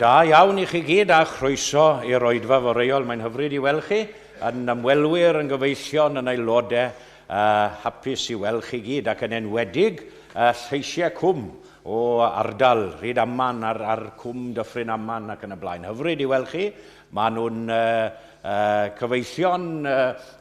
Da iawn i chi gyd a chroeso i'r oedfa foreol. Mae'n hyfryd i weld chi yn ymwelwyr, yn gyfeillion, yn aelodau, hapus i weld chi gyd ac yn enwedig lleisiau cwm o ardal Rhydaman a'r cwm Dyffryn Aman ac yn y blaen. Hyfryd i weld chi. Maen nhw'n cyfeillion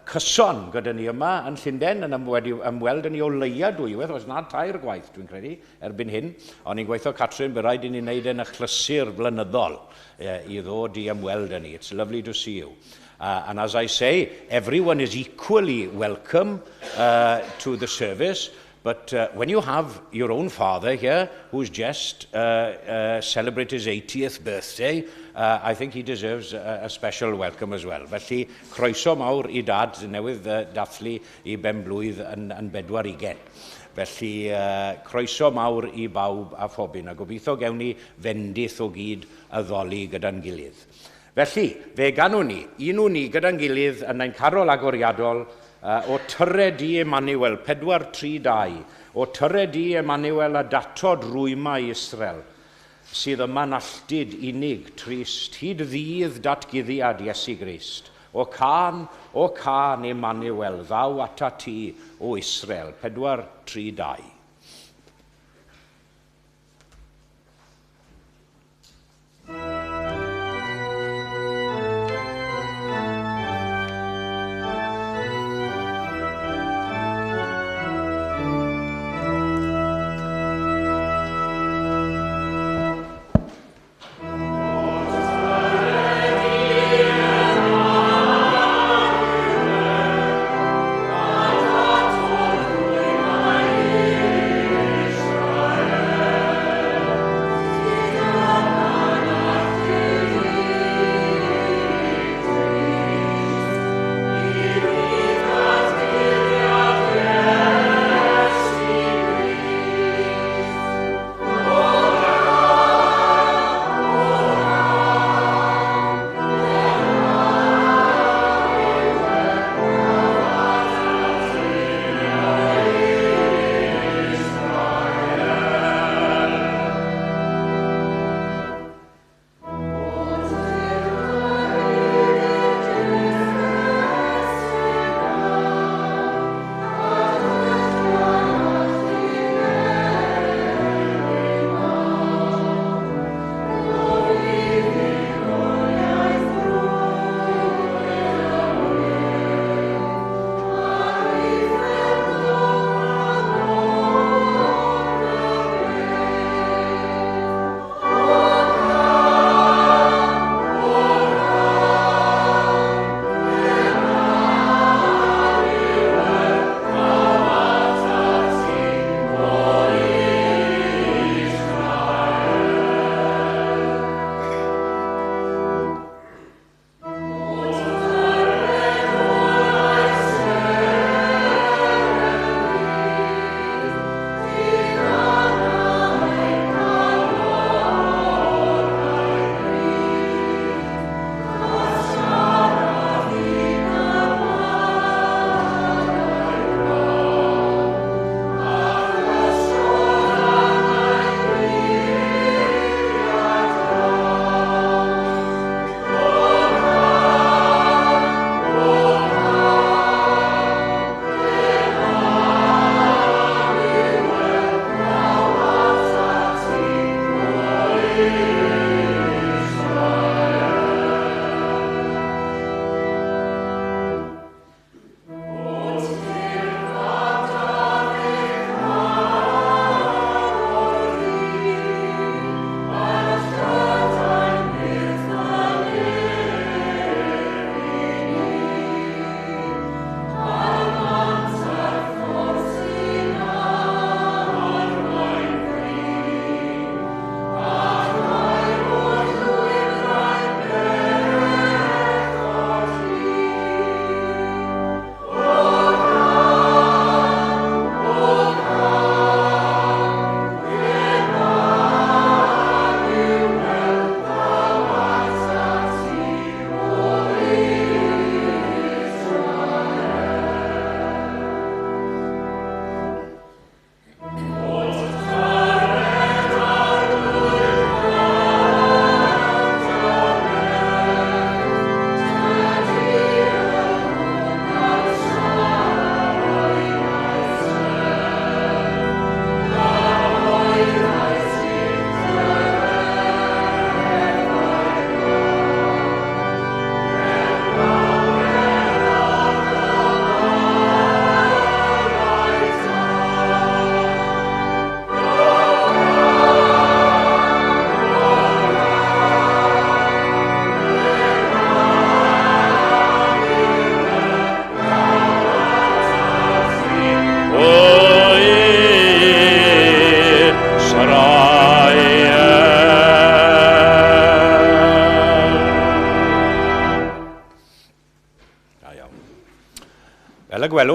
cyson gyda ni yma yn Llundain, yn wedi ymweld yn ni o leia dwywaith, os nad tair gwaith dwi'n credu, erbyn hyn. O'n i'n gweithio Catrin, bydd rhaid i ni wneud yn achlysur blynyddol i ddod i ymweld â ni. It's lovely to see you. And as I say, everyone is equally welcome to the service, but when you have your own father here, who's just celebrated his 80th birthday, I think he deserves a special welcome as well. Felly, croeso mawr i dad newydd dathlu i benblwydd yn 40. Felly, croeso mawr i bawb a phobun, a gobeithio gewn ni fendith o gyd addoli gyda'n gilydd. Felly, fe ganwn ni, unwn ni gyda'n gilydd yn ein carol agoriadol o Tyred di Emmanuel, 432, o Tyred di Emmanuel a datod rwymau Israel, sydd yma'n alltid unig, trist, hyd ddydd datguddiad Iesu Grist. O can Emmanuel, ddaw ata ti o Israel, 432.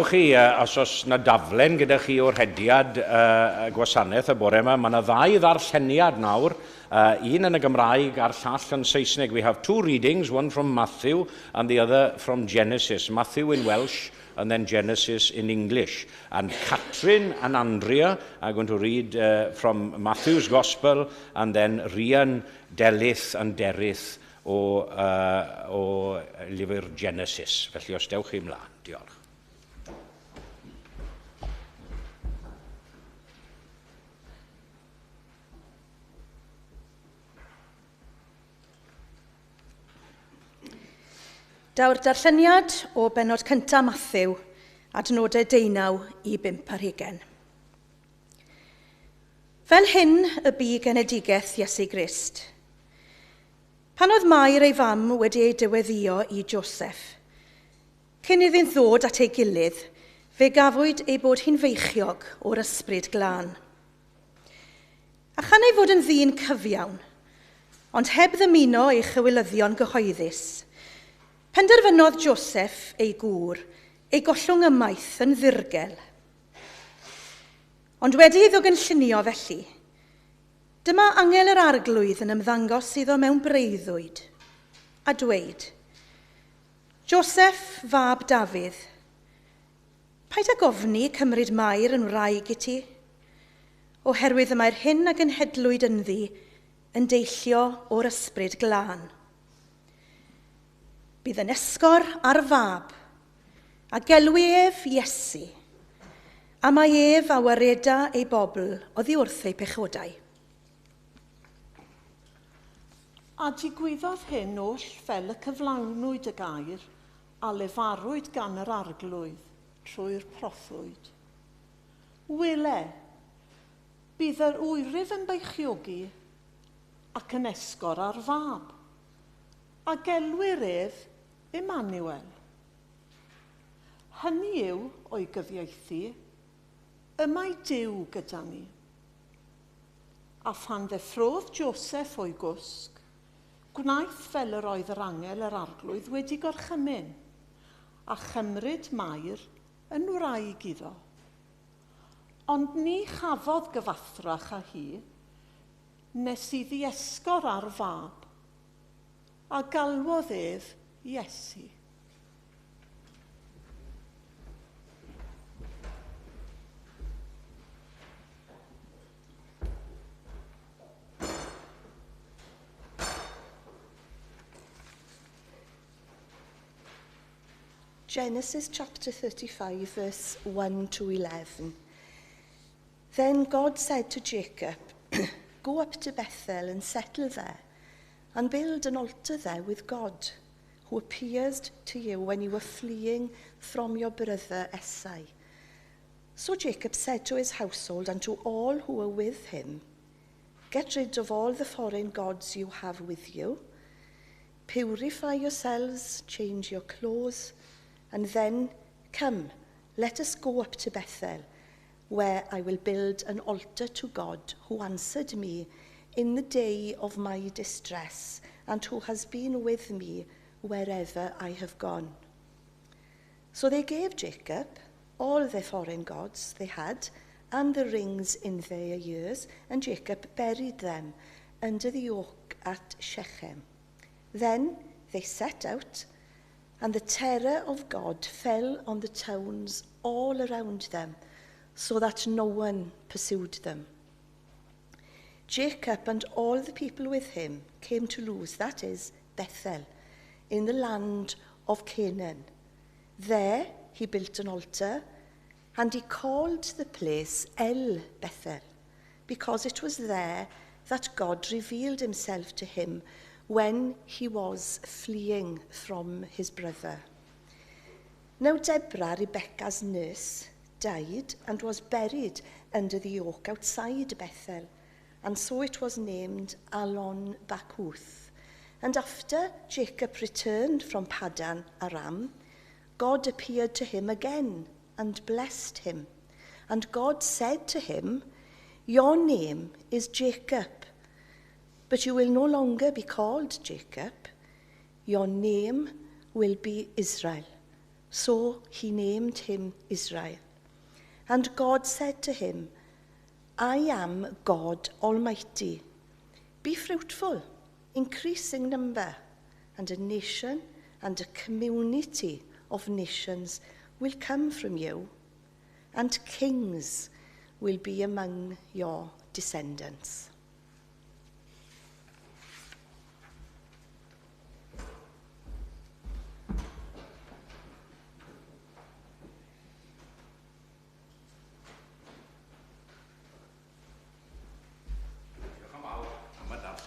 Welwch chi, os oes na daflen gyda chi o'r rhediad y gwasanaeth y bore yma, mae yna ddau ddarlleniad nawr, un yn y Gymraeg a'r llall yn Saesneg. We have two readings, one from Matthew and the other from Genesis. Matthew in Welsh and then Genesis in English. And Catrin and Andrea are going to read from Matthew's Gospel and then Rhian, Delyth and Derith o lyfr Genesis. Felly os dewch chi ymlaen, diolch. Daw'r darlleniad o bennod cyntaf Mathew, adnodau 19 i 25. Fel hyn y bu genedigaeth Iesu Grist. Pan oedd Mair ei fam wedi ei dyweddio i Joseph, cyn iddynt ddod at ei gilydd, fe gafwyd ei bod hi'n feichiog o'r ysbryd glân. A chan ei fod yn ddyn cyfiawn, ond heb ddymuno ei chywilyddion gyhoeddus, penderfynodd Joseph, ei gŵr, ei gollwng ymaith yn ddirgel. Ond wedi iddo gynllunio felly, dyma angel yr arglwydd yn ymddangos iddo mewn breuddwyd, a dweud, Joseph, fab Dafydd, paid ag ofni cymryd Mair yn wraig i ti, oherwydd y mae'r hyn a genhedlwyd ynddi yn deillio o'r ysbryd glân. Bydd yn esgor ar fab, a gelwi ef Iesu, a mae ef a wareda ei bobl oddi wrth ei pechodau. A digwyddodd hyn oll fel y cyflawnwyd y gair a lefarwyd gan yr arglwydd trwy'r proffwyd. Wele, bydd yr wyryf yn beichiogi ac yn esgor ar fab, a gelwir ef Emmanuel. Hynny yw, o'i gyfieithu, y mae Duw gyda ni. A phan ddeffrodd Joseph o'i gwsg, gwnaeth fel yr oedd yr angel yr arglwydd wedi gorchymyn, a chymryd Mair yn wraig iddo. Ond ni chafodd gyfathrach â hi, nes iddi esgor ar fab, a galwodd ef Iesu. Genesis chapter 35, verse 1 to 11. Then God said to Jacob, Go up to Bethel and settle there, and build an altar there with God, who appeared to you when you were fleeing from your brother Esau. So Jacob said to his household and to all who were with him, Get rid of all the foreign gods you have with you. Purify yourselves, change your clothes, and then come, let us go up to Bethel, where I will build an altar to God who answered me in the day of my distress and who has been with me wherever I have gone. So they gave Jacob all the foreign gods they had and the rings in their ears, and Jacob buried them under the oak at Shechem. Then they set out, and the terror of God fell on the towns all around them, so that no one pursued them. Jacob and all the people with him came to Luz, that is, Bethel, in the land of Canaan. There he built an altar, and he called the place El Bethel, because it was there that God revealed himself to him when he was fleeing from his brother. Now Deborah, Rebekah's nurse, died and was buried under the oak outside Bethel, and so it was named Alon Bakuth. And after Jacob returned from Paddan Aram, God appeared to him again and blessed him. And God said to him, Your name is Jacob, but you will no longer be called Jacob. Your name will be Israel. So he named him Israel. And God said to him, I am God Almighty. Be fruitful, increase in number, and a nation and a community of nations will come from you, and kings will be among your descendants.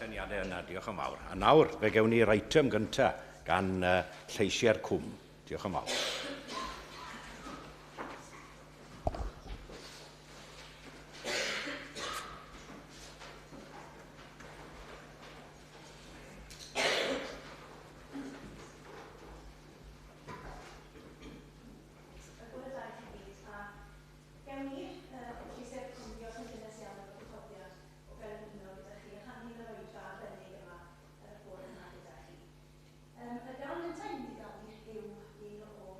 Darlleniadau yna, diolch yn fawr. A nawr, fe gewn ni'r eitem gyntaf gan Lleisiau'r Cwm. Diolch yn fawr. Y gân gyntaf i mynd i ganu yw un o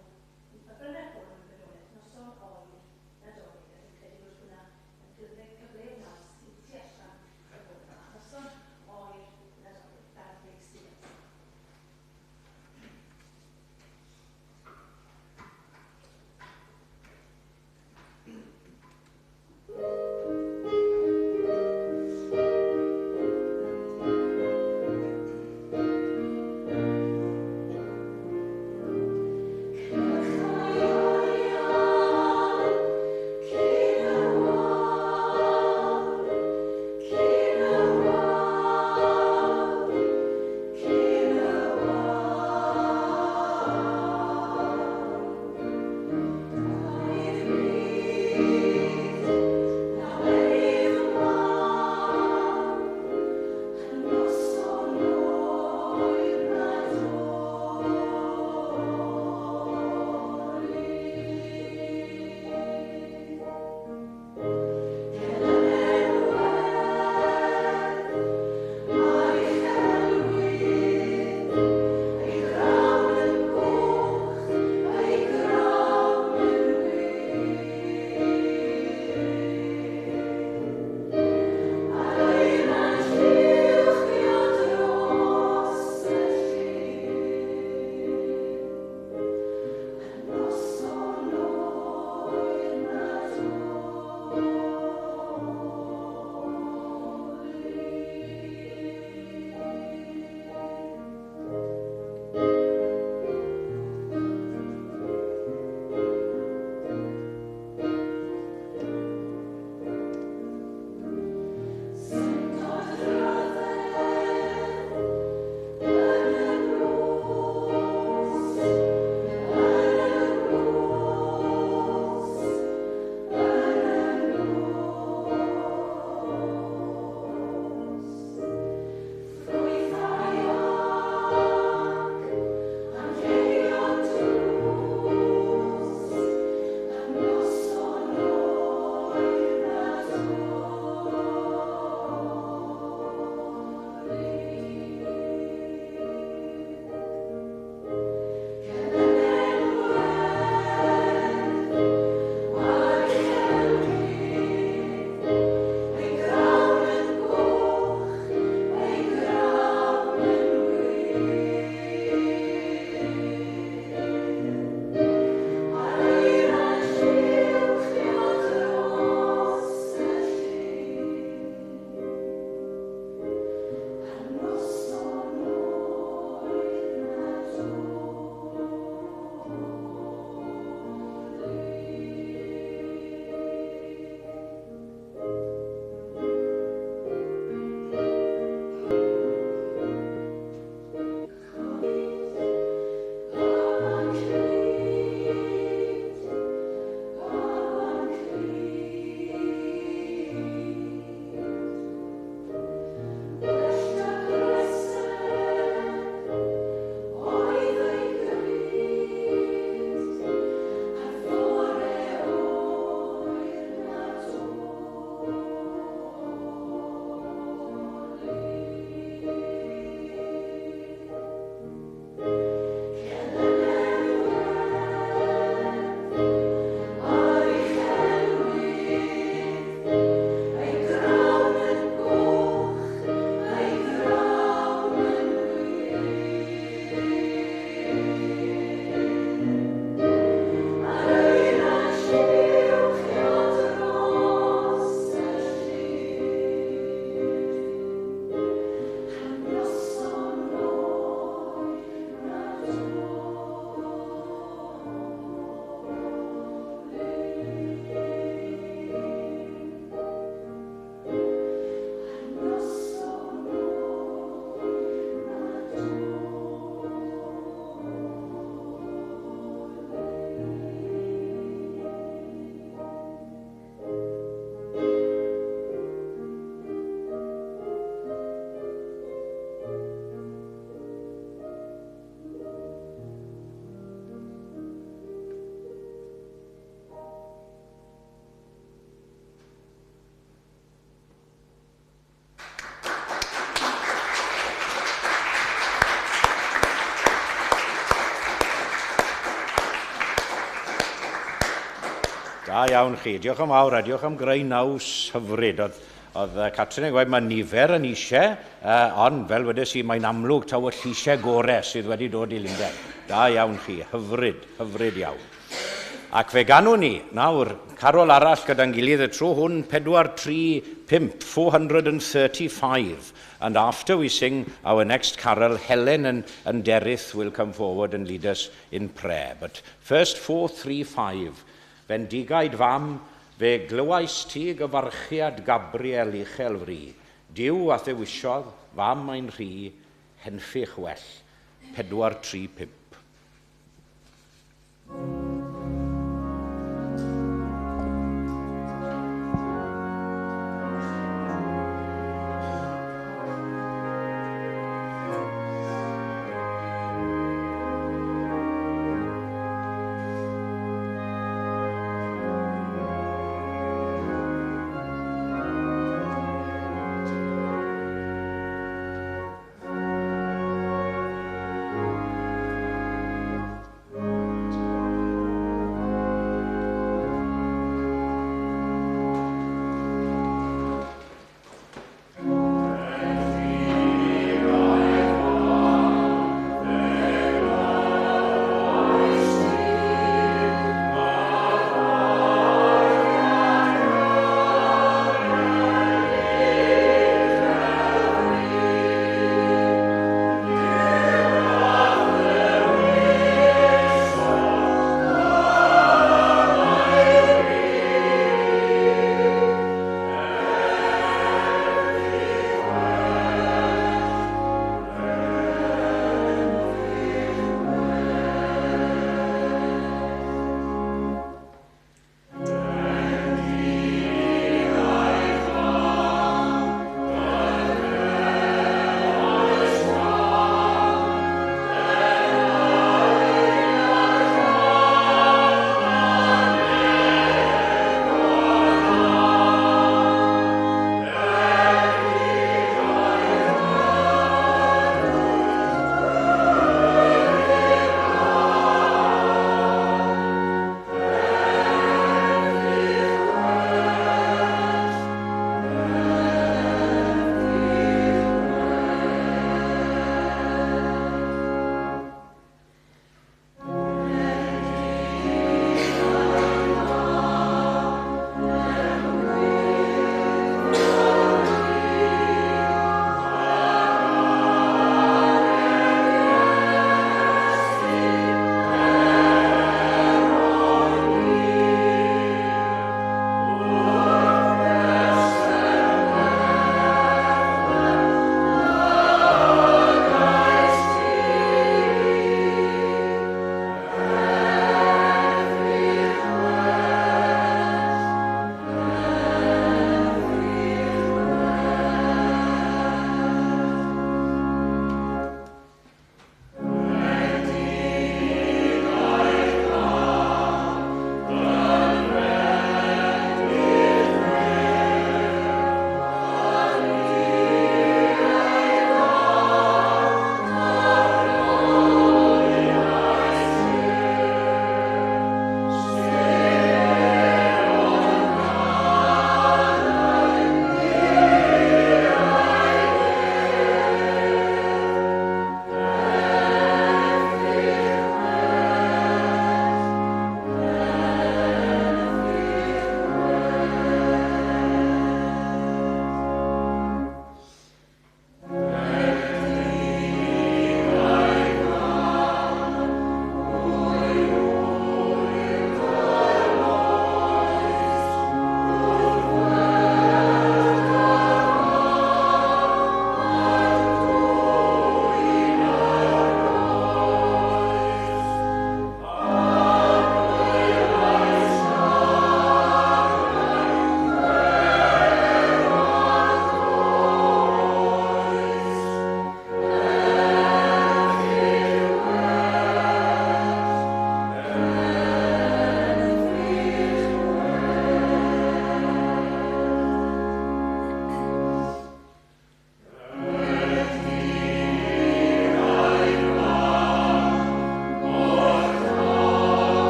Da iawn chi. Diolch yn fawr a diolch am greu naws hyfryd. Oedd Catrin yn gweud mae nifer yn eisiau, ond fel wedes i, mae'n amlwg taw y lleisiau gorau sydd wedi dod i Lundain. Da iawn chi. Hyfryd, hyfryd iawn. Ac fe ganwn ni nawr carol arall gyda'n gilydd, y tro hwn 435, 435. And after we sing our next carol, Helen and Derith will come forward and lead us in prayer. But first 435, Bendigaid fam, fe glywais ti gyfarchiad Gabriel uchel fri. Duw a ddewisiodd, fam mae'n rhi, henffych well. 435.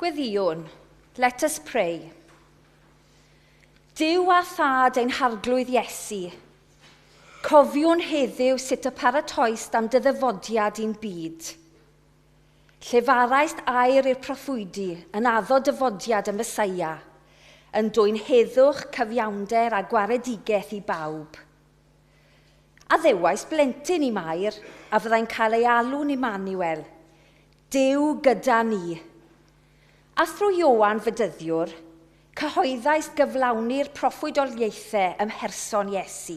Gweddïwn, let us pray. Duw a thad ein harglwydd Iesu, cofiwn heddiw sut y paratoist am dy ddyfodiad i'n byd. Llefaraist air i'r proffwydi yn addo dyfodiad y Meseia, yn dwyn heddwch, cyfiawnder a gwaredigaeth i bawb. Addewais blentyn i Mair a fyddai'n cael ei alw'n Emmanuel, Duw gyda ni. A thrwy Ioan Fedyddiwr, cyhoeddais gyflawni'r proffwydoliaethau ym mherson Iesu.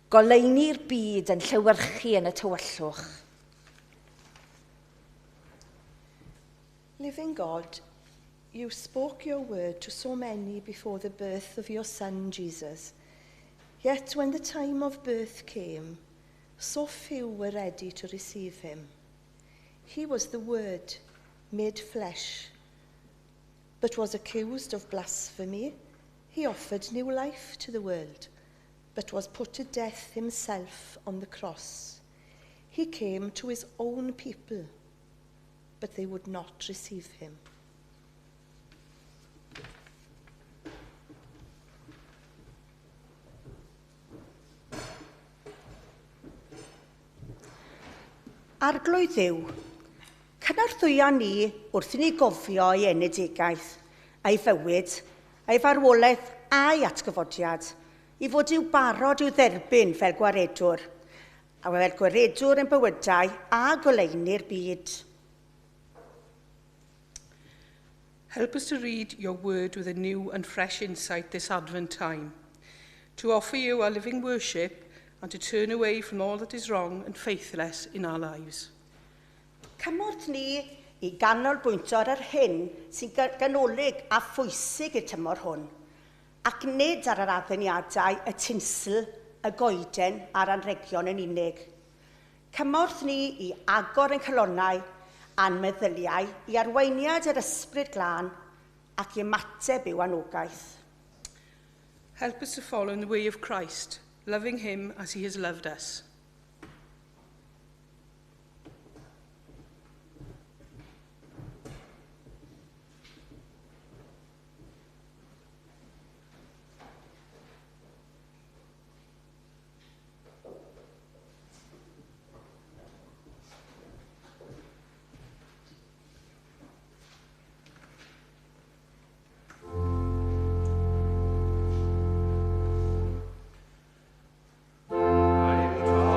Goleuni'r byd yn llewyrchu yn y tywyllwch. Living God, you spoke your word to so many before the birth of your son Jesus. Yet when the time of birth came, so few were ready to receive him. He was the Word made flesh, but was accused of blasphemy. He offered new life to the world, but was put to death himself on the cross. He came to his own people, but they would not receive him. Arglwydd Dduw, cynorthwyo ni wrth i ni gofio ei enedigaeth, a'i fywyd, a'i farwolaeth a'i atgyfodiad, i fod i'w barod i'w dderbyn fel gwaredwr, a fel gwaredwr yn bywydau a goleuni'r byd. Help us to read your word with a new and fresh insight this Advent time, to offer you our living worship and to turn away from all that is wrong and faithless in our lives. Cymorth ni i ganolbwyntio ar yr hyn sy'n ganolig a phwysig i'r tymor hwn, ac nid ar yr adduniadau, y tinsel, y goeden a'r anregion yn unig. Cymorth ni i agor ein calonnau a'n meddyliau i arweiniad yr ysbryd glân ac i ymateb i'w anogaeth. Help us to follow in the way of Christ, loving him as he has loved us. I'm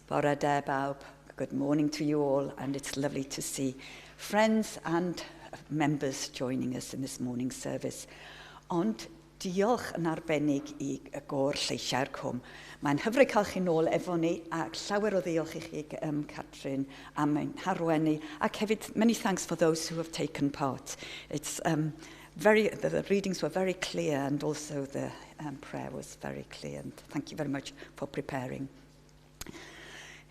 Bore da bawb. Good morning to you all, and it's lovely to see friends and members joining us in this morning's service. Ond diolch yn arbennig i y gôr Lleisiau'r Cwm. Mae'n hyfryd cael chi nôl efo ni, ac llawer o ddiolch i chi, Catrin, am ein harwain ni, ac hefyd many thanks for those who have taken part. It's very, the readings were very clear, and also the prayer was very clear, and thank you very much for preparing.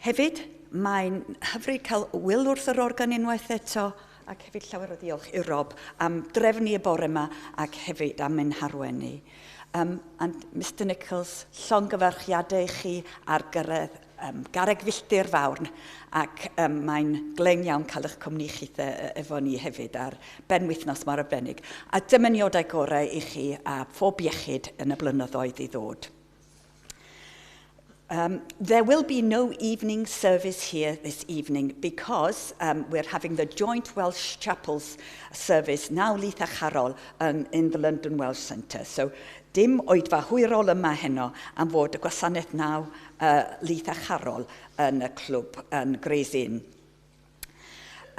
Hefyd, mae'n hyfryd cael Will wrth yr organ unwaith eto, ac hefyd llawer o ddiolch i Rob am drefnu y bore yma ac hefyd am ein harwain ni. And Mr Nichols, llongyfarchiadau i chi ar gyrraedd garreg filltir fawr, ac mae'n glên iawn cael eich cwmni chi efo ni hefyd ar benwythnos mor arbennig. A dymuniadau gorau i chi a phob iechyd yn y blynyddoedd i ddod. There will be no evening service here this evening because we're having the joint Welsh Chapels service now, Lith a Charol, in the London Welsh Centre. So dim oedfa hwyrol yma heno am fod y gwasanaeth naw Lith a Charol yn y clwb yn Gray's Inn.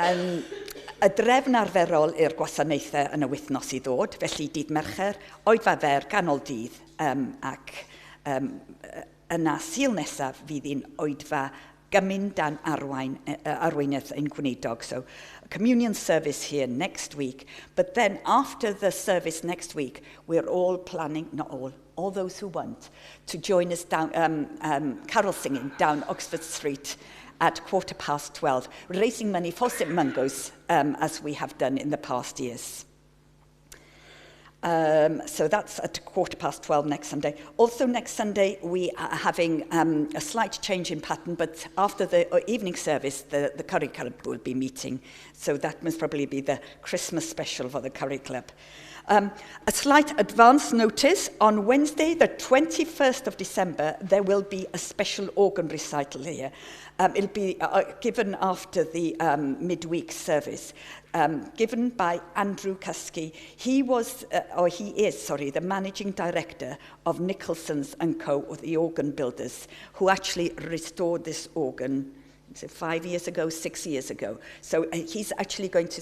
Y drefn arferol i'r gwasanaethau yn y wythnos i ddod, felly dydd Mercher, oedfa fer ganol dydd, ac yna Sul nesaf fydd un oedfa gymun dan arweiniaeth ein gweinidog. So, communion service here next week. But then after the service next week, we're all planning, not all, all those who want, to join us down, carol singing down Oxford Street at 12:15, raising money for St Mungo's, as we have done in the past years. So that's at 12:15 next Sunday. Also next Sunday, we are having a slight change in pattern, but after the evening service, the Curry Club will be meeting. So that must probably be the Christmas special for the Curry Club. A slight advance notice, on Wednesday, the 21st of December, there will be a special organ recital here. It'll be given after the midweek service, given by Andrew Kuski. He was, or he is, sorry, the managing director of Nicholson's and Co., or the organ builders, who actually restored this organ 5 years ago, 6 years ago. So he's actually going to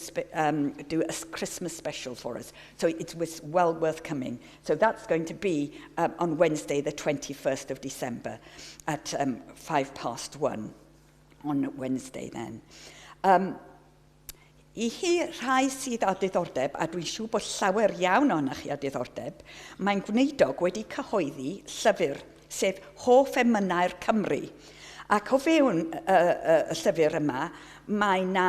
do a Christmas special for us. So it was well worth coming. So that's going to be on Wednesday, the 21st of December at 1:05 on Wednesday then. I chi rhai sydd â diddordeb, a dwi'n siŵr bod llawer iawn ohonoch chi â diddordeb, mae'n gwneudog wedi cyhoeddi llyfr, sef Hoff Emynau'r Cymru. Ac o fewn y llyfr yma, mae yna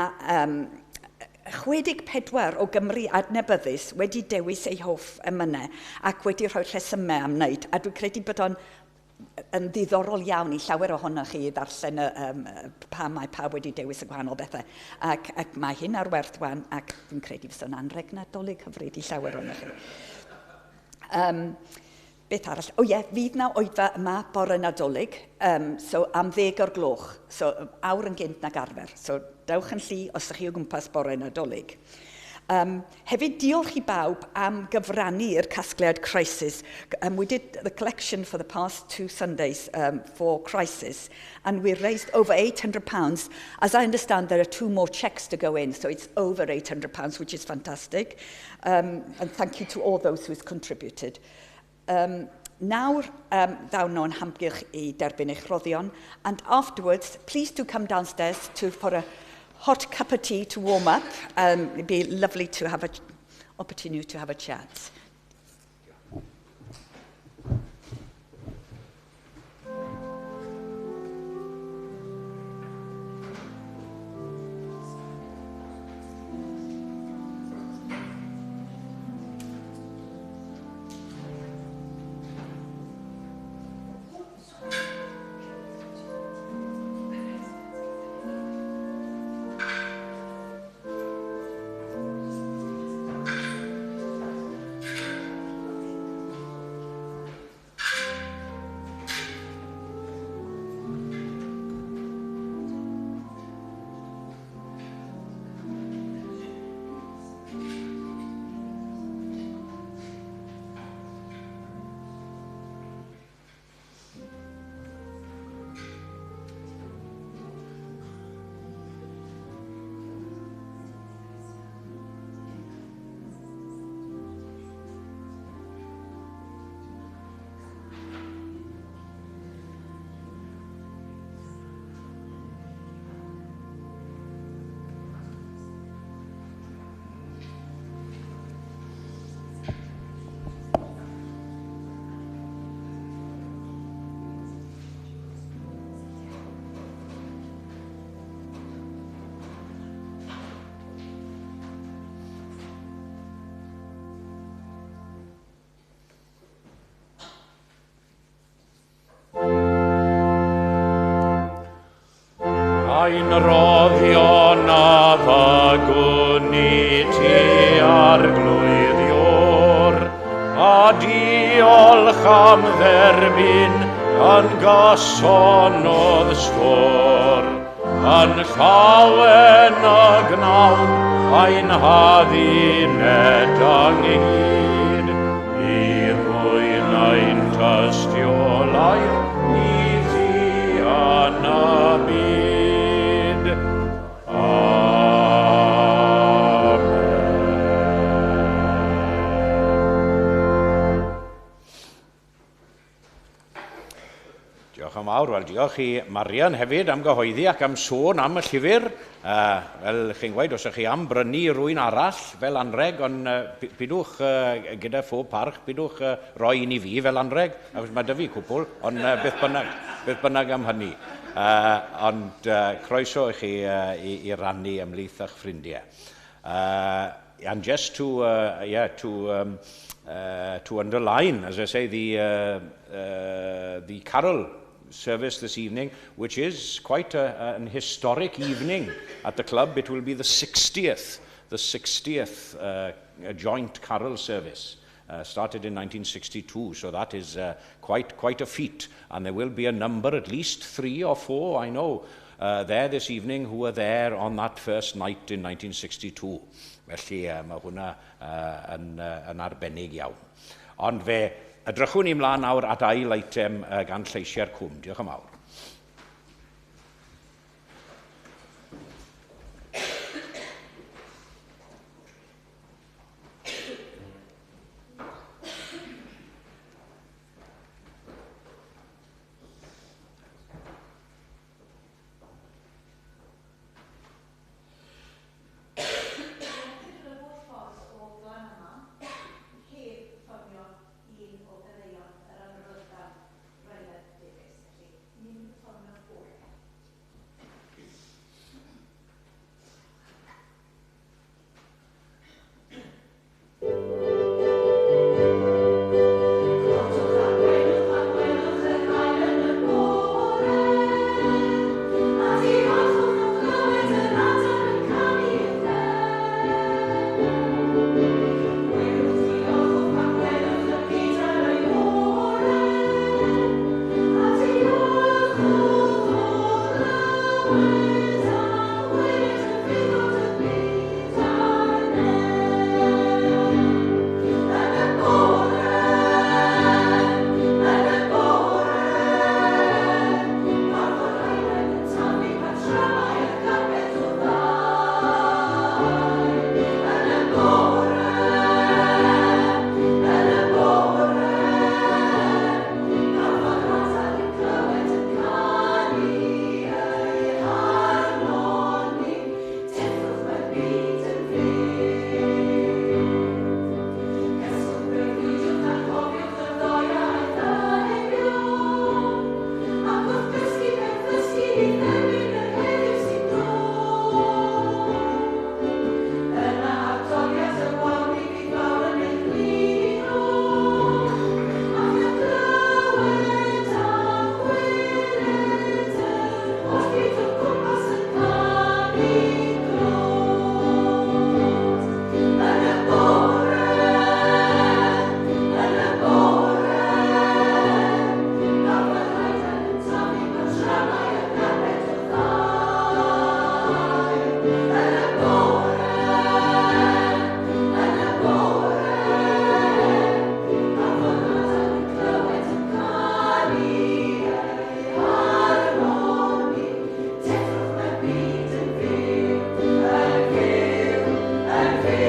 64 o Gymry adnabyddus wedi dewis eu hoff emynau ac wedi rhoi rhesymau am wneud. A dwi'n credu bod o'n yn ddiddorol iawn i llawer ohonoch chi ddarllen pam mae pawb wedi dewis y gwahanol bethau. Ac mae hyn ar werth wan, ac dwi'n credu fysa o'n anrheg Nadolig hyfryd i llawer ohonoch chi. Beth arall? O ie, fydd na oedfa yma bore Nadolig, so am 10 o'r gloch, so awr yn gynt nag arfer. So dewch yn llu os ydych chi o gwmpas bore Nadolig. Hefyd, diolch i bawb am gyfrannu i'r casgliad Crisis. We did the collection for the past two Sundays for Crisis, and we raised over £800. As I understand, there are two more cheques to go in, so it's over £800, which is fantastic. And thank you to all those who's contributed. Nawr, ddawn nhw'n hamgylch i derbyn eich rhoddion, and afterwards, please do come downstairs for a hot cup of tea to warm up. It'd be lovely to have an opportunity to have a chat. Ein roddion a ddygwn i ti arglwydd Ior, a diolch am dderbyn yn gyson o'dd stôr. Yn llawen y gnawn ein hadduned ynghyd, i ddwyn ein tystiolaeth i ti yn y byd. Amen. Diolch yn fawr. Wel, diolch i Marian hefyd am gyhoeddi ac am sôn am y llyfr. Fel chi'n gweud, os ydych chi am brynu rhywun arall fel anreg, ond pidwch gyda phob parch, pidwch roi un i fi fel anreg, achos mae 'da fi cwpl, ond beth bynnag am hynny. Ond croeso i chi i rannu ymhlith eich ffrindiau. And just to, yeah, to underline, as I say, the carol service this evening, which is quite an historic evening at the club. It will be the 60th joint carol service. Started in 1962, so that is quite a feat. And there will be a number, at least three or four, I know, there this evening who were there on that first night in 1962. Felly mae hwnna yn arbennig iawn. Ond fe edrychwn ni mlaen nawr at ail eitem gan Lleisiau'r Cwm. Diolch yn fawr. Un o ganeuon yr amryddawn Ryan Davies. Felly, ni'n perfformio'r holl. Codwch a gwelwch a gwelwch yr haul yn y bore, a diolchwch am glywed yr adar yn canu uwchben. Gwelwch, diolchwch a gwelwch y byd ar ei ore, a diolchwch o glywed a gweled y ffyddod y byd a'r nen. Yn y bore, yn y bore, Parfodd heulwen yn taflu patrymau y carped o ddail. Yn y bore, yn y bore, parfodd adar yn clywed yn canu ei harmoni, deffrwch mae'r byd yn fyw. Cysgwch breuddwydiwch a chofiwch y ddoe aeth yn heibio. Ac wrth gysgu mewn ddysgu i dderbyn yr heddiw sy'n dod. Yna ar doriad y waun mi fydd fawr yn eich gludo. Ac yn clywed a gweled yr holl fyd o gwmpas yn canu clod. Yn y bore, yn y bore, parfodd rhaid yn taflu patrymau y carped o ddail. Yn y bore, yn y bore, parfodd adar yn clywed yn canu ei harmoni. Deffrwch mae'r byd yn fyw, yn fyw, yn fyw, yn fyw, yn fyw.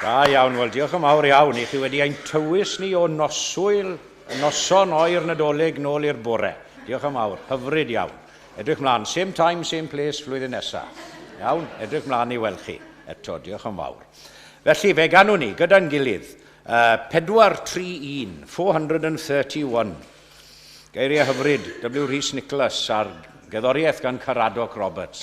Da iawn, wel diolch yn fawr iawn i chi wedi ein tywys ni o noswyl, noson oer Nadolig nôl i'r bore. Diolch yn fawr, hyfryd iawn. Edrych mlaen, same time, same place flwyddyn nesaf. Iawn, edrych mlaen i weld chi. Eto, diolch yn fawr. Felly, fe ganwn ni gyda'n gilydd, 431, 431. Geiriau hyfryd, W. Rhys Nicholas ar Gerddoriaeth gan Caradoc Roberts.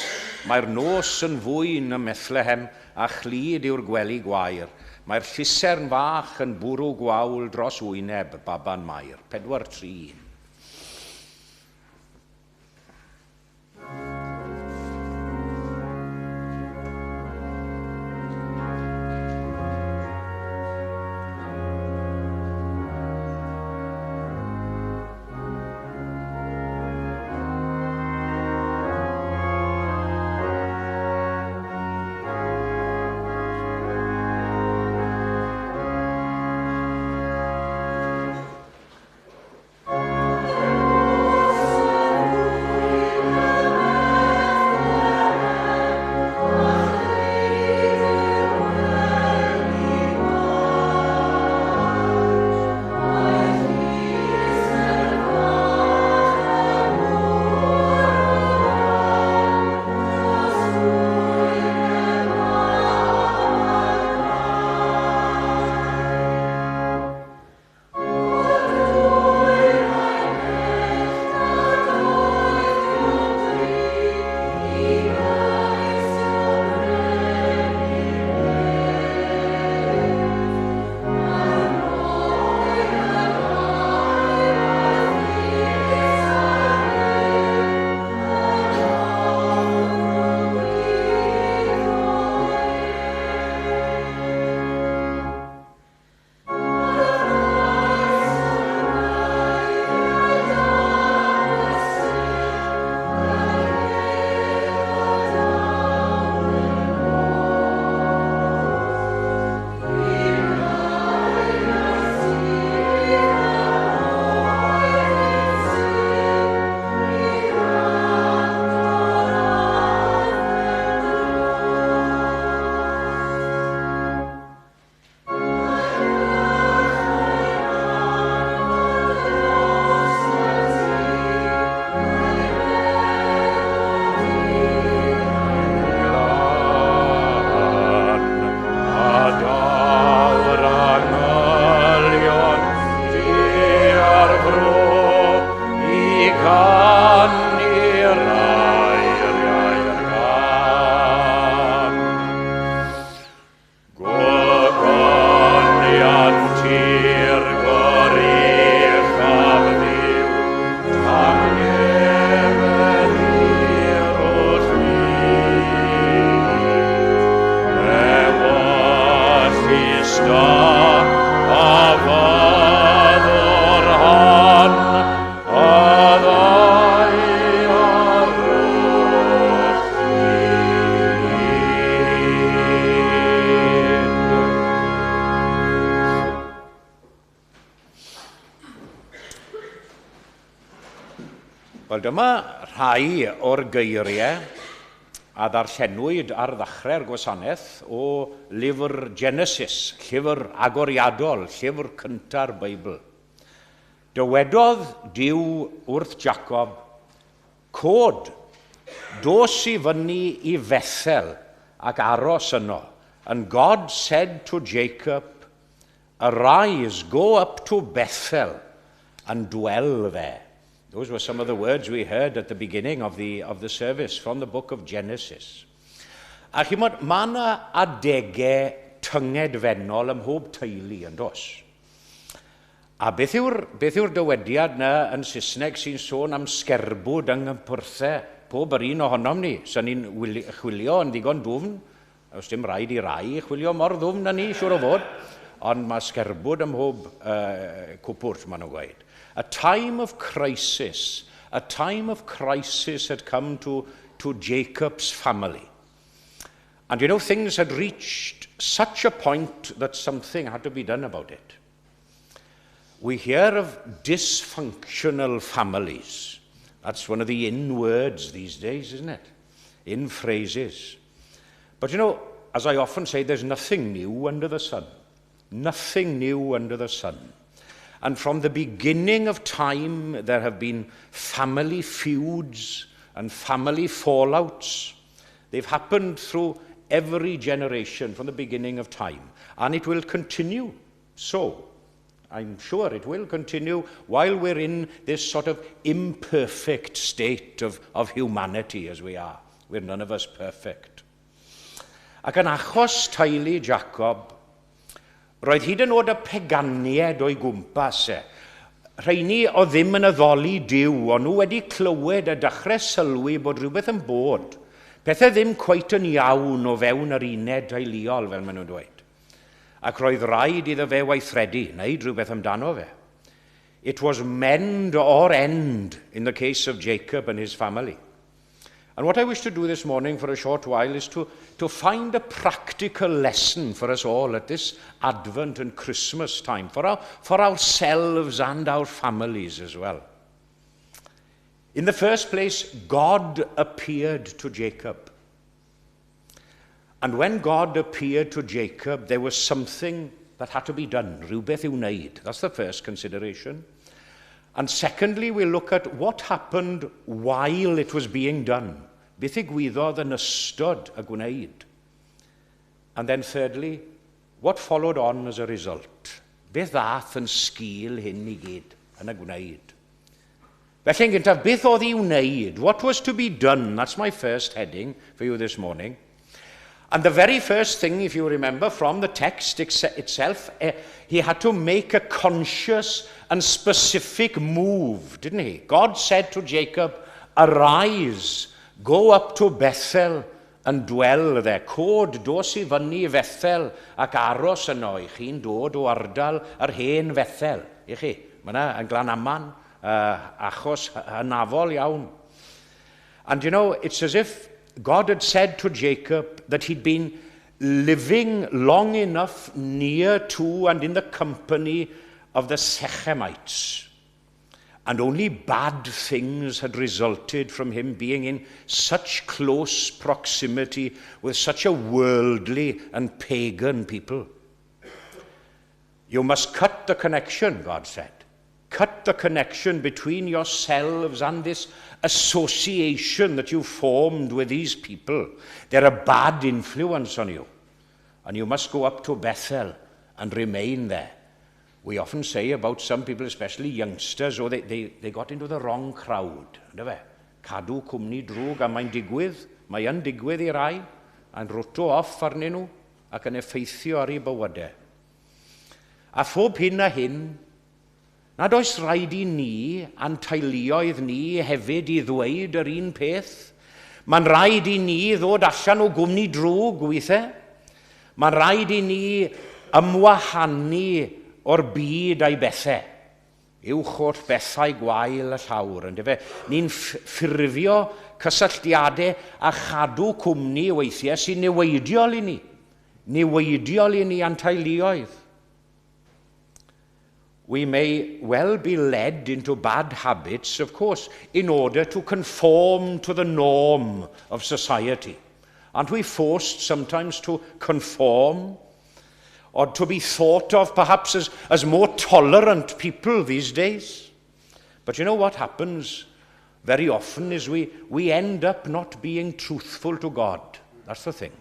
Mae'r nos yn fwyn ym Methlehem a chlyd yw'r gwely gwair. Mae'r llusern fach yn bwrw gwawl dros wyneb baban Mair. 4, 3, 1. Wel, dyma rhai o'r geiriau a ddarllenwyd ar ddechrau'r gwasanaeth o lyfr Genesis, llyfr agoriadol, llyfr cynta'r Beibl. Dywedodd Duw wrth Jacob, cod, dos i fyny i Fethel ac aros yno. And God said to Jacob, arise, go up to Bethel and dwell there. Those were some of the words we heard at the beginning of the service from the book of Genesis. A chimod, mae yna adegau tyngedfennol ym mhob teulu yn dos. A beth yw'r dywediad na yn Saesneg sy'n sôn am sgerbwd yng nghympwrthau pob yr un ohonom ni? So ni'n chwilio yn ddigon dwfn, os dim rhaid i rai chwilio mor ddwfn na ni, siŵr o fod, ond mae sgerbwd ym mhob cwpwrdd, maen nhw'n gweud. A time of crisis, a time of crisis had come to Jacob's family. And you know, things had reached such a point that something had to be done about it. We hear of dysfunctional families. That's one of the in words these days, isn't it? In phrases. But you know, as I often say, there's nothing new under the sun. Nothing new under the sun. And from the beginning of time, there have been family feuds and family fallouts. They've happened through every generation from the beginning of time. And it will continue so I'm sure it will continue while we're in this sort of imperfect state of humanity as we are. We're none of us perfect. Ac yn achos teulu Jacob, roedd hyd yn oed y peganied o'i gwmpas e. Rheini o ddim yn addoli Duw, ond nhw wedi clywed a dechrau sylwi bod rhywbeth yn bod. Pethau ddim cweit yn iawn o fewn yr uned teuluol, fel maen nhw'n dweud. Ac roedd rhaid iddo fe weithredu, wneud rhywbeth amdano fe. It was mend or end in the case of Jacob and his family. And what I wish to do this morning for a short while is to find a practical lesson for us all at this Advent and Christmas time, for ourselves and our families as well. In the first place, God appeared to Jacob. And when God appeared to Jacob, there was something that had to be done, rhywbeth i'w wneud. That's the first consideration. And secondly, we'll look at what happened while it was being done. Beth ddigwyddodd yn ystod y gwneud. And then thirdly, what followed on as a result? Beth ddath yn sgil hyn i gyd yn y gwneud? Felly yn gyntaf, beth oedd i'w wneud? What was to be done? That's my first heading for you this morning. And the very first thing, if you remember from the text itself, he had to make a conscious and specific move, didn't he? God said to Jacob, "Arise, go up to Bethel and dwell there." Cod, dos i fyny i Fethel ac aros yno. I chi'n dod o ardal yr hen Fethel. I chi, mae yna yn Glanaman, achos hynafol iawn. And it's as if God had said to Jacob that he'd been living long enough near to and in the company of the Shechemites. And only bad things had resulted from him being in such close proximity with such a worldly and pagan people. "You must cut the connection," God said. "Cut the connection between yourselves and this association that you formed with these people. They're a bad influence on you. And you must go up to Bethel and remain there." We often say about some people, especially youngsters, "Oh, they got into the wrong crowd." Yndyfe? Cadw cwmni drwg, a mae'n digwydd, mae yn digwydd i rai, a'n rwto off arnyn nhw ac yn effeithio ar eu bywydau. A phob hyn a hyn, nad oes rhaid i ni a'n teuluoedd ni hefyd i ddweud yr un peth? Mae'n rhaid i ni ddod allan o gwmni drwg weithiau. Mae'n rhaid i ni ymwahanu o'r byd a'i bethau. Uwch holl bethau gwael y llawr. Yndyfe? Ni'n ffurfio cysylltiadau a chadw cwmni weithiau sy'n niweidiol i ni. Niweidiol i ni a'n teuluoedd. We may well be led into bad habits, of course, in order to conform to the norm of society. Aren't we forced sometimes to conform? Or to be thought of perhaps as more tolerant people these days? But you know what happens very often is we end up not being truthful to God. That's the thing.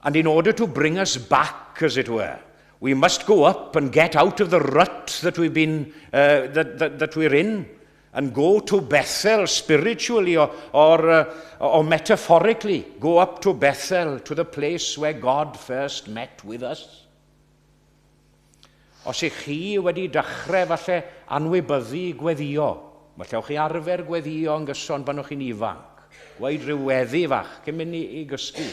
And in order to bring us back, as it were, we must go up and get out of the rut that we're in and go to Bethel spiritually or metaphorically. Go up to Bethel, to the place where God first met with us. Os ych chi wedi dechrau falle anwybyddu gweddio, falle o'ch chi arfer gweddio yn gyson pan o'ch chi'n ifanc, gweud rhyw weddi fach cyn mynd i gysgu,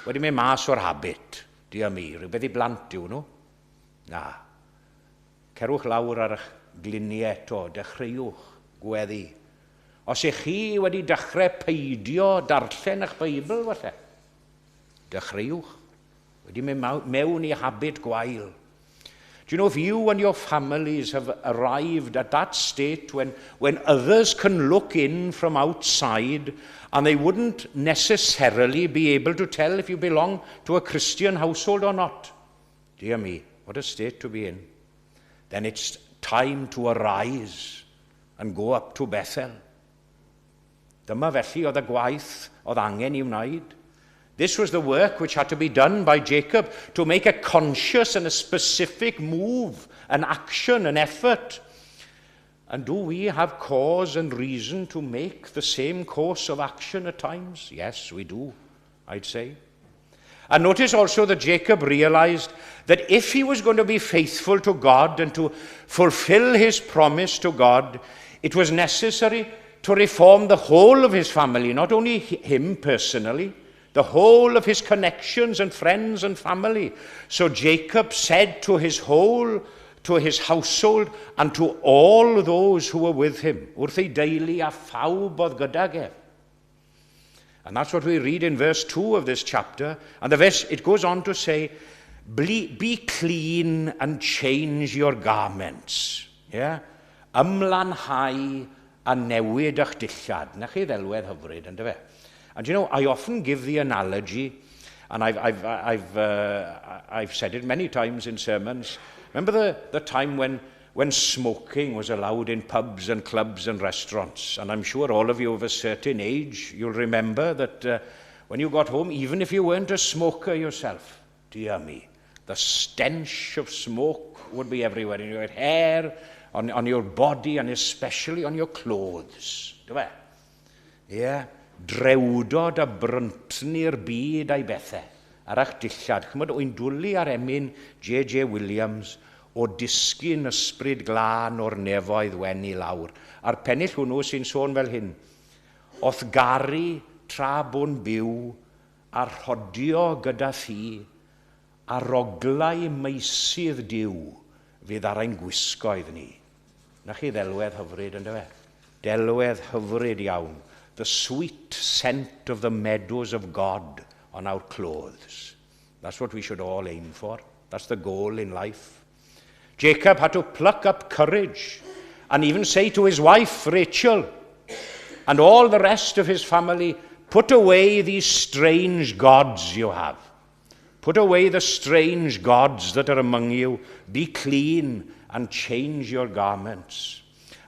wedi mynd mas o'r habit, dear me, rhywbeth i blant yw nhw. Na. Cerwch lawr ar eich gliniau eto, dechreuwch gweddi. Os ych chi wedi dechrau peidio darllen eich Beibl, falle, dechreuwch. Wedi mynd mewn i habit gwael. Do you know if you and your families have arrived at that state when others can look in from outside and they wouldn't necessarily be able to tell if you belong to a Christian household or not? Dear me, what a state to be in. Then it's time to arise and go up to Bethel. Dyma felly oedd y gwaith oedd angen i wneud. This was the work which had to be done by Jacob to make a conscious and a specific move, an action, an effort. And do we have cause and reason to make the same course of action at times? Yes, we do, I'd say. And notice also that Jacob realized that if he was going to be faithful to God and to fulfill his promise to God, it was necessary to reform the whole of his family, not only him personally, the whole of his connections and friends and family. So Jacob said to his whole, to his household and to all those who were with him, wrth ei deulu a phawb oedd gydag ef. And that's what we read in verse 2 of this chapter. And the verse, it goes on to say, be clean and change your garments. Yeah? Ymlanhau a newid eich dillad. Na chi ddelwedd hyfryd, ynddo fe? And you know, I often give the analogy, and I've said it many times in sermons. Remember the time when smoking was allowed in pubs and clubs and restaurants? And I'm sure all of you of a certain age, you'll remember that when you got home, even if you weren't a smoker yourself, dear me, the stench of smoke would be everywhere, in your hair, on your body, and especially on your clothes. Do fe? Yeah. Drewdod a bryntni'r byd a'i bethau ar eich dillad. Chymod, wy'n dwlu ar emyn J.J. Williams o disgyn ysbryd glân o'r nefoedd wen i lawr. A'r pennill hwnnw sy'n sôn fel hyn. O'th garu tra bo'n byw a rhodio gyda thi a roglau meisydd Duw fydd ar ein gwisgoedd ni. Na chi ddelwedd hyfryd, ynddo fe? Delwedd hyfryd iawn. The sweet scent of the meadows of God on our clothes. That's what we should all aim for. That's the goal in life. Jacob had to pluck up courage and even say to his wife, Rachel, and all the rest of his family, put away these strange gods you have. Put away the strange gods that are among you. Be clean and change your garments.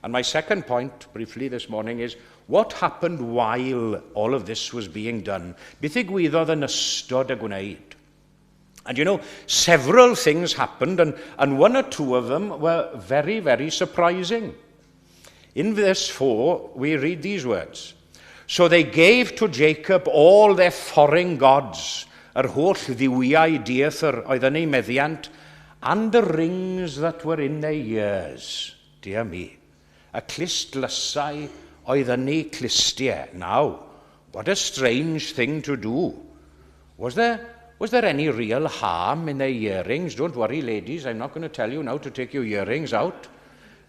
And my second point, briefly this morning, is what happened while all of this was being done? Beth ddigwyddodd yn ystod y gwneud? And you know, several things happened, and one or two of them were very, very surprising. In verse 4, we read these words. So they gave to Jacob all their foreign gods, yr holl dduwiau dieithr oedd yn ei meddiant, and the rings that were in their ears. Dear me. Y clustdlysau oedd yn eu clustiau. Now, what a strange thing to do. Was there any real harm in their earrings? Don't worry, ladies, I'm not going to tell you now to take your earrings out.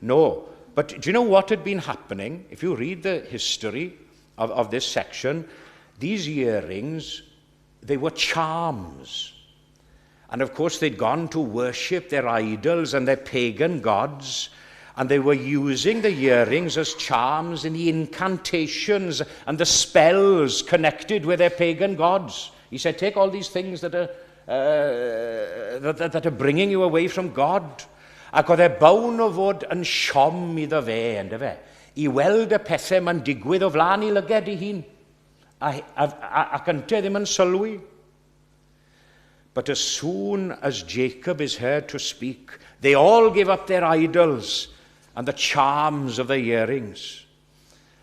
No. But do you know what had been happening? If you read the history of this section, these earrings, they were charms. And of course, they'd gone to worship their idols and their pagan gods, and they were using the earrings as charms in the incantations and the spells connected with their pagan gods. He said, take all these things that are bringing you away from God. Ac oedd e bown o fod yn siom iddo fe, ynddo fe, i weld y pethau ma'n digwydd o flaen ei lyged ei hun. A, ac ynte ddim yn sylwi. But as soon as Jacob is heard to speak, they all give up their idols and the charms of their earrings.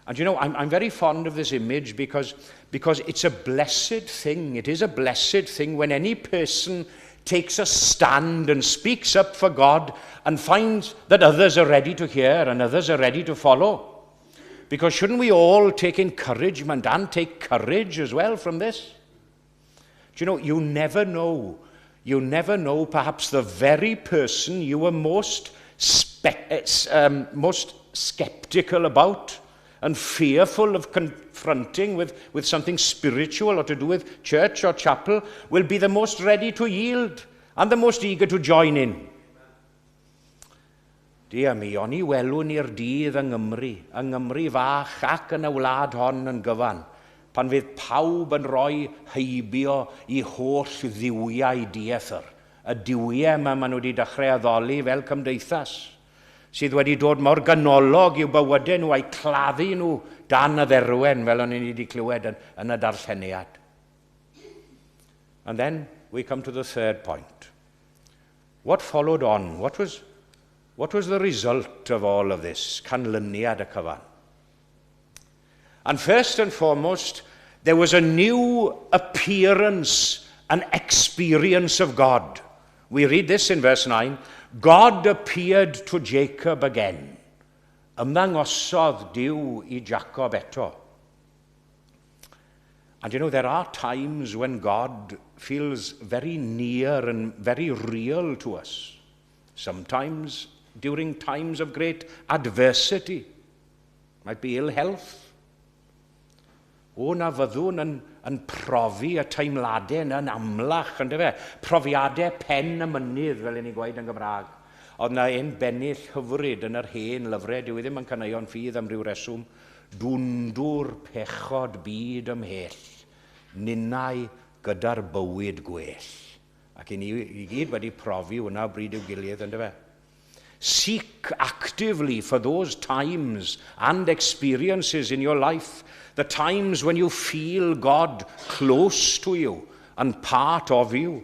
And you know, I'm very fond of this image because it's a blessed thing. It is a blessed thing when any person takes a stand and speaks up for God and finds that others are ready to hear and others are ready to follow. Because shouldn't we all take encouragement and take courage as well from this? Do you know, you never know. You never know, perhaps the very person you were most skeptical about and fearful of confronting with something spiritual or to do with church or chapel will be the most ready to yield and the most eager to join in. Dear me, oni welwn ni'r dydd yng Nghymru fach ac yn y wlad hon yn gyfan, pan fydd pawb yn rhoi heibio i holl dduwiau dieithr. Y duwiau yma maen nhw wedi dechrau addoli fel cymdeithas, sydd wedi dod mor ganolog i'w bywydau nhw a'i claddu nhw dan y dderwen fel o'n i wedi clywed yn y darlleniad. And then we come to the third point. What followed on? What was the result of all of this? Canlyniad y cyfan. And first and foremost, there was a new appearance and experience of God. We read this in verse 9. God appeared to Jacob again. Ymddangosodd Duw i Jacob eto. And there are times when God feels very near and very real to us. Sometimes during times of great adversity. Might be ill health. O na fyddwn yn profi y teimladau yn amlach, yndyfe? Profiadau pen y mynydd, fel ni'n gweud yn Gymraeg. Oedd na un bennill hyfryd yn yr hen lyfrau, dyw e ddim yn Caneuon Ffydd am ryw reswm. Dwndwr pechod byd ymhell, ninnau gyda'r bywyd gwell. Ac i ni i gyd wedi profi hwnna o bryd i'w gilydd, yndyfe? Seek actively for those times and experiences in your life, the times when you feel God close to you and part of you.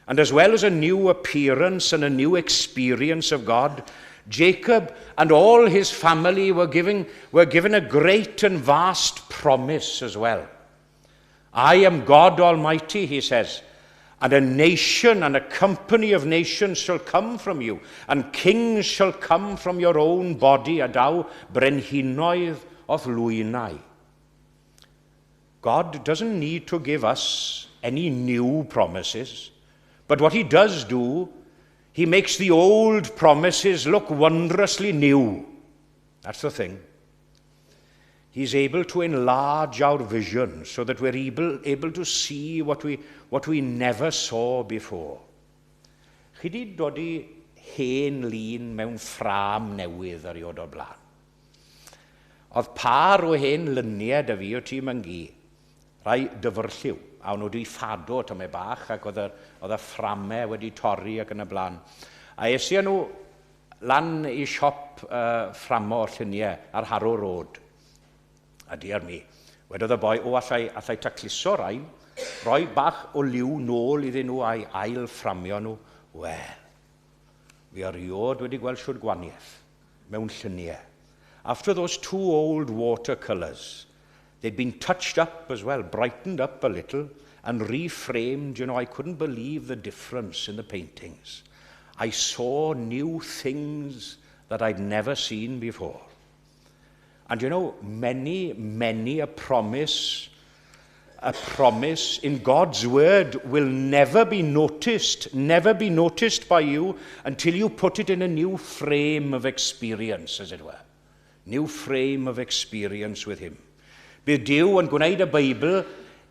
And as well as a new appearance and a new experience of God, Jacob and all his family were given a great and vast promise as well. "I am God Almighty," he says, "and a nation and a company of nations shall come from you, and kings shall come from your own body, a daw brenhinoedd o'th lwynau." God doesn't need to give us any new promises, but what he does do, he makes the old promises look wondrously new. That's the thing. He's able to enlarge our vision so that we're able to see what we never saw before. Chi di dodi hen lun mewn ffrâm newydd erioed o'r blaen? Oedd par o hen luniau 'da fi o tŷ mam-gu, rai dyfrlliw, a o'n nhw wedi ffado tamed bach ac oedd y fframau wedi torri ac yn y blaen. A es i â nhw lan i siop fframo lluniau ar Harrow Road. A diar mi, wedodd y boi, "O, allai tacluso rhain, roi bach o liw nôl iddyn nhw a'i ail fframio nhw." Wel, fi erioed wedi gweld siwd gwaniaeth mewn lluniau. After those two old watercolours, they'd been touched up as well, brightened up a little, and reframed. I couldn't believe the difference in the paintings. I saw new things that I'd never seen before. And many, many a promise in God's word will never be noticed, never be noticed by you until you put it in a new frame of experience, as it were. New frame of experience with him. Bydd Duw yn gwneud y Beibl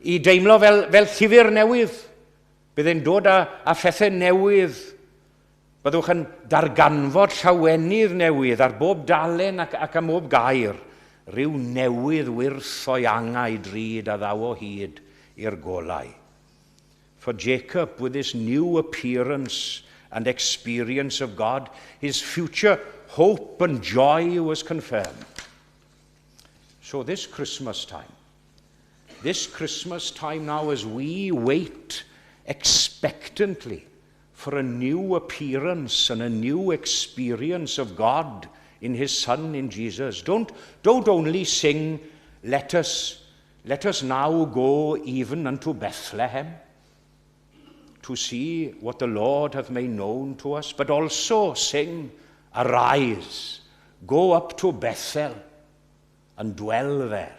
i deimlo fel llyfr newydd. Bydd e'n dod â phethau newydd. Byddwch yn darganfod llawenydd newydd ar bob dalen ac am bob gair. Rhyw newydd wyrth o'i angau drud a ddaw o hyd i'r golau. For Jacob, with this new appearance and experience of God, his future hope and joy was confirmed. So this Christmas time now, as we wait expectantly for a new appearance and a new experience of God in his Son, in Jesus, don't only sing, "Let us now go even unto Bethlehem to see what the Lord hath made known to us," but also sing, "Arise, go up to Bethel and dwell there."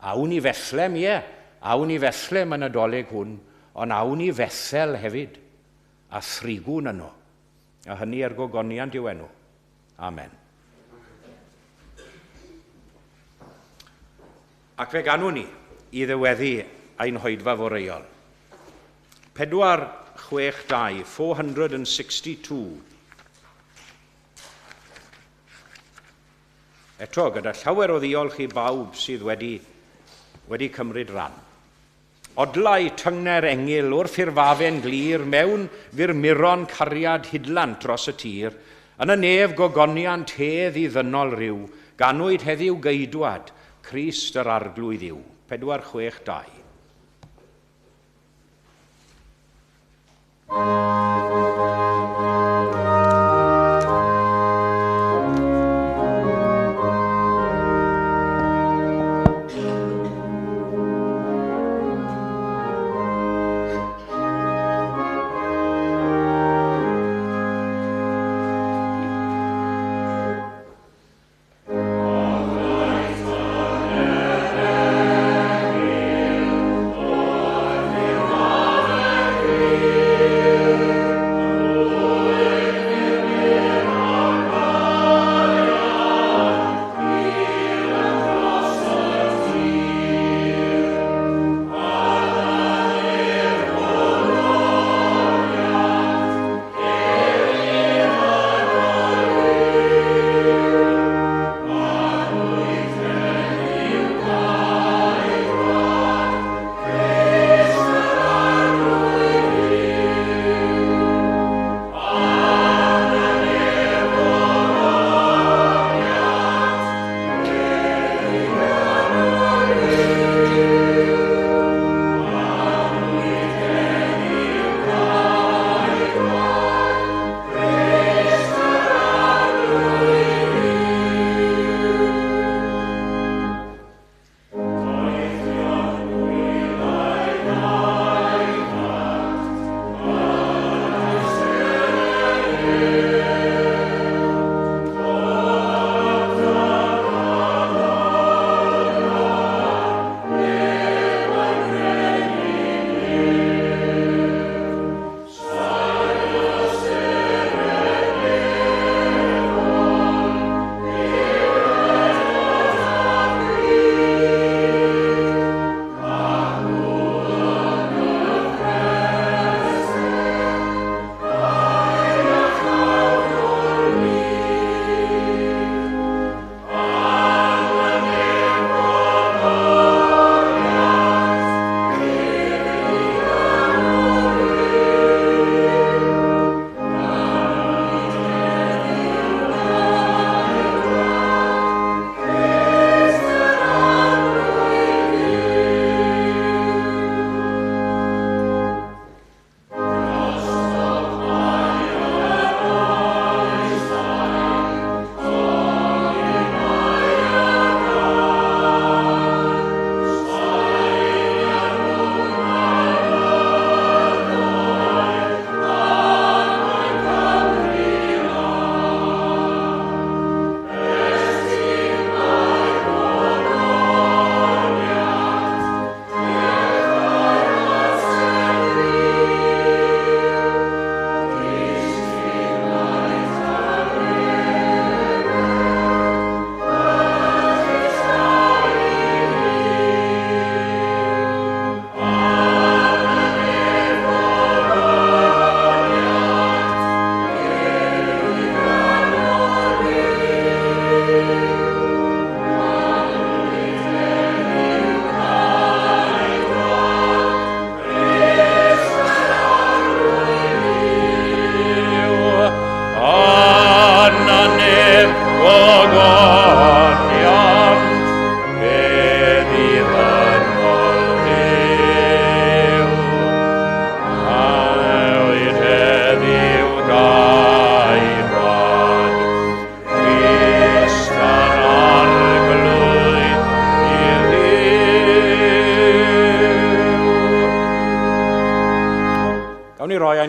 Awn i Bethlehem, ie. Awn i Bethlehem yn y Dolig hwn, ond awn i Fethel hefyd, a thrigwn yno. A hynny er gogoniant i'w enw. Amen. Ac fe ganwn ni i ddiweddu ein hoedfa foreuol. 4, 6, 2, 462. Eto, gyda llawer o ddiolch i bawb sydd wedi cymryd rhan. Odlau tyngner engyl wrth i'r fafen glir mewn furmuron cariad hidlant dros y tir, yn y nef gogoniant hedd i ddynol ryw, ganwyd heddiw geidwad, Crist yr Arglwydd yw. 462.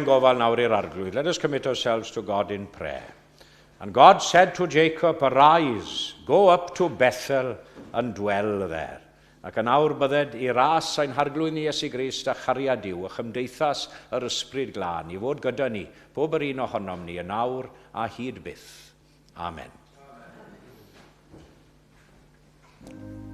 Gofal nawr i'r Arglwydd. Let us commit ourselves to God in prayer. And God said to Jacob, Arise, go up to Bethel and dwell there. Ac yn awr bydded i ras ein harglwydd ni Iesu Grist a chariad Duw a chymdeithas yr Ysbryd Glân i fod gyda ni, pob yr un ohonom ni, yn awr a hyd byth. Amen. Amen.